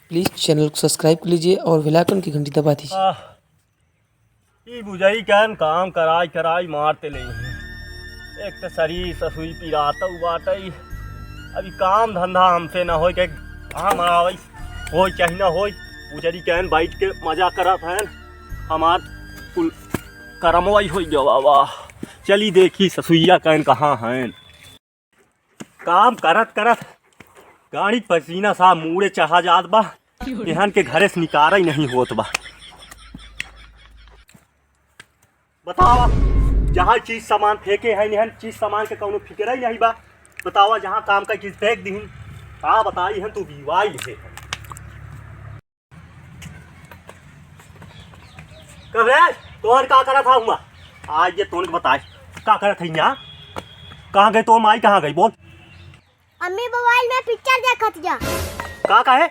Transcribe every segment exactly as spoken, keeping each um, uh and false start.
please channel को subscribe कर लीजिए और bell icon की घंटी दबा दीजिए। आह, ई बुझाई कहन काम कराई कराई मारते ले। एक तो शरीर ससुई पिरातउ बाटई, अभी काम धंधा हमसे न होई, के काम आवई, होई चाहे न होई, बुझारी कहन बैठ के मजा करत हन, हमार कुल करमवाई होई गवा बा। चली देखी ससुइया कहन कहाँ हन। काम करत करत गाड़ी पसीना सा मूड़े चढ़ा जात बा। एहन के घरे से निकारा ही नहीं होत बा। बतावा, जहाँ चीज सामान फेंके हैं, एहन चीज सामान के कौनो फिक्र ही नहीं बा। बतावा, जहाँ काम का चीज फेंक दिहिन, का बताई हन तू बीवाई है। कब रे, तोहन का करत हा हुआ? आज ये तोहन के बताए, का करत है यहाँ? कहाँ गई तो माई, कहाँ गई बोल? अम्मी मोबाइल में पिक्चर देखत जा। का कहे?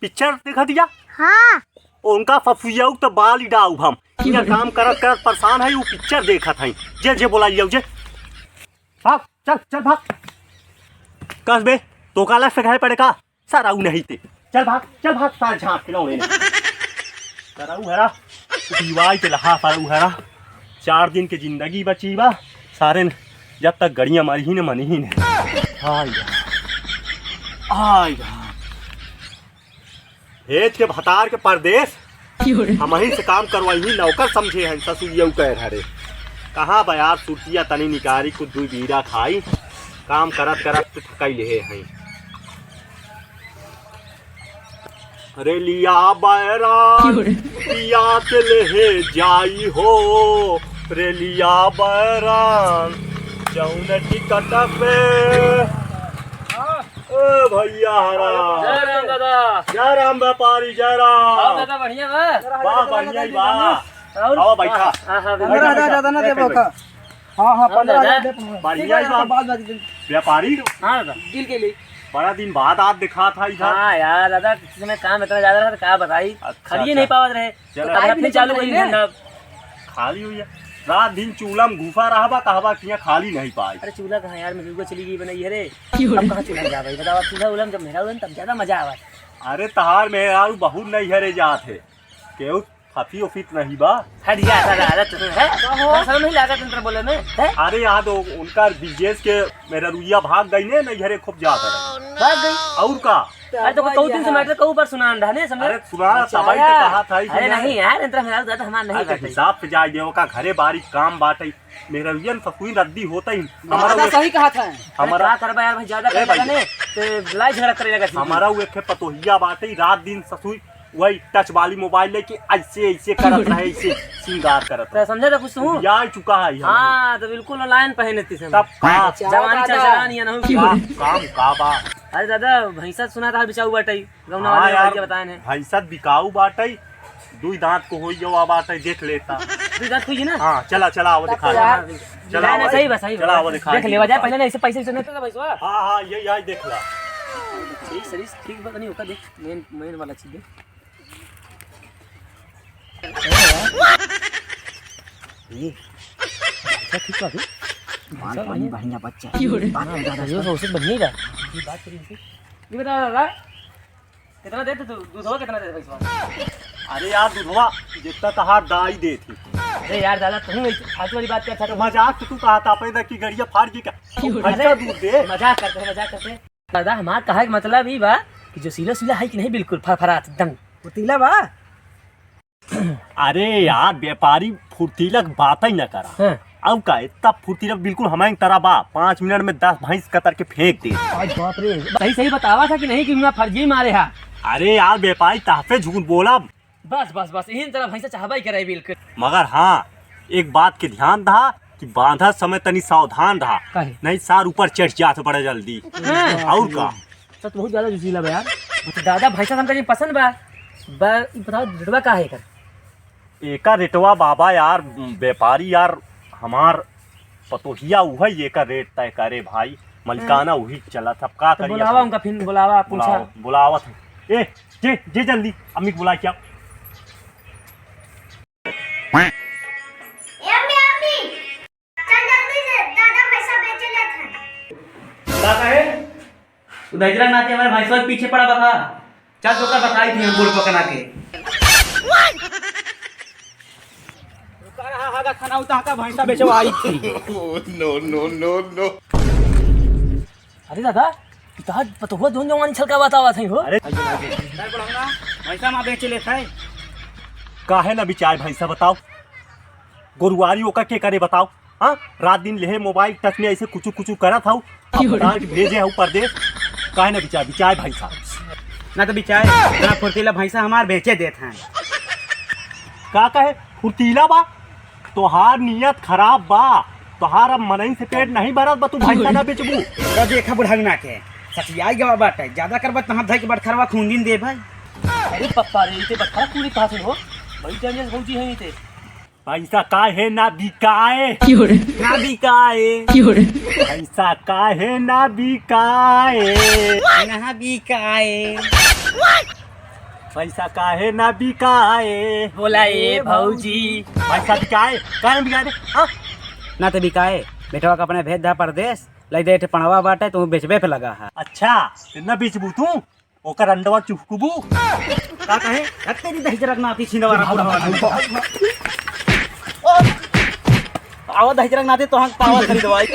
पिक्चर देखत जा? हाँ। उनका फफुयाऊ तो बाल ही डाऊ हम। यहाँ काम करत करत परेशान है, वो पिक्चर देखत है। जे जे बोला लिया जे। भाग, चल, चल भाग। कस बे, तो काला से घर पड़े का? सारा ऊ नहीं ते। चल भाग, चल भाग, सार झांक के लौड़े ने। सारा ऊ हरा, दीवाई के लहा सारा ऊ हरा। चार दिन के जिंदगी बची बा, सारे ने जब तक गड़िया मारी ही ने मनी ही ने। हाय यार। हाय यार। भेज के भतार के परदेस, हमही से काम करवाई ही, नौकर समझे हैं ससुरियऊ के घरे। कहाँ बा यार सुरतिया तनी निकारी कुछ दुई बीरा खाई, काम करत करत तो थकाई लेहे हैं। रेलिया बैरान पिया के लेहे जाई हो, रेलिया बैरान जौन टिकट पे। ए भैया हरा। जय राम दादा। जय राम व्यापारी, जय राम। और दादा बढ़िया बा? बा बढ़िया ही बा। और? आवा बैठा। हाँ, हाँ, बैठा, दादा, बैठा, दादा ना बैठा, देबो बैठा। का? हाँ, हाँ, हाँ, पन्द्रह हजार दादा। दे पन्द्रह। बढ़िया ही बा। बात, बात, बात। व्यापारी? हाँ, दादा। डील के लिए। बड़ा दिन बाद आज दिखा था इधर। हाँ, यार, दादा, इस समय काम इतना ज्यादा रहा, तो का बताई? अच्छा, खड़िए अच्छा। नहीं पावत रहे। तो चला। तब अपने चालू करी धंधा। खाली हुई है। रात दिन चूल्हा में घुसा रहबा, कहबा कि यहाँ खाली नहीं पाई। अरे, चूल्हा कहाँ यार, मेहरुआ चली गई बनाई है रे। अब कहाँ चूल्हा में जा भाई? बताओ, अब चूल्हा उल्हा में जब मेहरा हुआ, तब ज्यादा मजा आवा। अरे, तहार मेहरारू बहुत नहीं है रे जात है। केहू फफी उफी त नहीं बा? हट जा, साला, अरे तू, हैं? का हो? हाँ, शर्म नहीं लागत इनकर बोले में, हैं? अरे यार, वो उनका बिरजेश के मेहररुइया भाग गई ने, नहीं घरे खूब जात है। भाग गई? और का? अरे तो कऊ दिन से मैटर कऊ पर सुनान रहा ने, समझे? अरे सुना, अच्छा, तबाही तो यार। कहा था ही अरे सुना। नहीं यार, इनका मेहरारू ज्यादा हमार नहीं अरे तो बाटे। हिसाब से जाए देव का घरे बारी काम बाटे। मेहररुइया न ससुई रद्दी होता ही। हमारा दादा वो सही कहा था। अरे हमारा का करबा यार भाई, ज्यादा ए कर लगा भाई। ने, ते लड़ाई झगड़ा करे लगा। हमारा वो एक ठे पतोहिया बाटे, रात दिन ससुई वही टच वाली मोबाइल लेके ऐसे, ऐसे करत रहे, ऐसे सिंगार करत तो रहे। समझे तो कुछ तू? या चुका है हम। हाँ, तो बिल्कुल लाइन पहने थी सब। तब का? जवानी चढ़ चढ़ा नहीं है ना। काम, काम का बा? अरे दादा, भैंसा सुना था बिचाऊ बाटई, गौना हाँ वाले यार, भैया बताए ने। भैंसा बिकाऊ बाटई, दुई दांत को होई गवा बाटई, देख लेता। दुई दांत होई ना? हाँ, चला, चला, वो दिखा यार, दे। चला, नहीं, वो सही बा, सही बा। चला, वो दिखा देख दे। लेवा जाए, पहले ना इसे पैसे वैसे नहीं तो भाई साहब। हाँ, हाँ, यही, यही देख ला। ठीक, सही, ठीक बा, नहीं होता, देख, मेन, मेन वाला चीज देख। ए, अच्छा, ठीक बा, ठीक। माल पानी बढ़िया बच्चा। की हो रे? बात ज्यादा ये सब। सोच बढ़िया ही बा। ये बात करी इनसे। ये बता दादा, कितना देते तू? दूधवा कितना देते भैंसवा? अरे यार, दूधवा जितना तहार दाई देती। अरे यार दादा, तू ऐसे फालतू वाली बात करता तो है। मजाक से तू कहा था अपने कि गड़िया फाड़ गई क्या? की हो रे? भैंसा दूध दे। मजाक करते हैं, मजाक करते हैं। दादा, हमार कहे के मतलब ई बा कि जोशीला उशीला है कि नहीं, बिल्कुल फरफरात एकदम। फुर्तीला बा? अरे यार, व्यापारी फुर्तीला के बात ही ना करा। हाँ। अब का, इतना फुर्तीला बिल्कुल हमारे तरह बा, पाँच मिनट में दस भैंस कतर के फेंक दे। आज बाप रे, सही सही बतावा था कि नहीं कि मैं फर्जी मारे हा? अरे यार, व्यापारी तहफे झूठ बोला। बस, बस, बस, इही तरह भैंसा चाहबा ही करे बिल्कुल। मगर हाँ, एक बात के ध्यान रहा कि बांधा समय तनी सावधान रहा, काहे? नहीं सार ऊपर चढ़ जात बड़ा जल्दी। हाँ। और का? सच बहुत ज्यादा जोशीला बा यार। तो दादा भैंसा हमका जी पसंद बा। बा, ई बताओ रेटवा का है एकर? एकर रेटवा बाबा यार, व्यापारी यार, हमार पतोहिया उहै एकर रेट तय करे भाई, मलिकाना हाँ। उही चलत, अब का तो करिए बोलावा हम? उनका फिर बोलावा, पूछा। बुलाओ, बुलावत है। ए, जे, जे जल्दी, अम्मी को बुला के आओ। ए अम्मी, अम्मी, चल जल्दी से, दादा भैंसा बेचे लेत हैं। का कहे? उधर इधर नाते हमारे भैंसवा के पीछे पड़ा बा का? चल, तोका बताई थी हम गोड़ पकड़ा के। रुका रहा, हागा खाना उता का भैंसा बेचवा आई थी। Oh, no, no, no, no। अरे दादा, ई तो आज पतोहुआ जोन जवान छलका बतावा थई हो। अरे, सर बुढ़ौना, भैंसा मा बेचे लेत है। काहे ना बिचाए भैंसा बताओ? गोरुआरी ओका के करे बताओ? हाँ, रात दिन लेहे मोबाइल टच में ऐसे कुचु कुचु करत हऊ, अब डाल के भेजे हऊ परदेस, काहे ना बिचाए, बिचाए भैंसा। ना तो बिचाए, इतना फुर्तीला भैंसा हमार बेचे देत हैं। का कहे फुर्तीला बा? तोहार नियत खराब बा, तोहार अब मनई से पेट नहीं भरत बा, तू भैंसा ना बेचबू। तो देखा बुढ़ाऊ ना के, सचियाई गवा बाटे, ज्यादा करबा तहाँ धई के बटखरवा खून दिन दे भाई। अरे पप्पा रे, इते बटखरा खून कहाँ से हो? बड़ी डेंजरस भौजी है इते। पैसा काहे ना बिकाए? क्यों रे? ना बिकाए। क्यों रे? पैसा काहे ना बिकाए? ना बिकाए। पैसा काहे ना बिकाए? बोला ए भौजी। पैसा बिकाए? काहे ना बिकाए रे? हाँ? ना तो बिकाए, बेटवा का अपने भेज दा परदेस, लइ दे ठे पणवा बाटे, तू बेचबे पे लगा है। अच्छा, तो ना बेचबू तू? ओकर अंडवा चुहकबू? का कहे? हत्ते दी दहिजरक नाती छिंदवा रखू हवा। आवा दहिजरक नाती तोहन पावा खरीदवाई।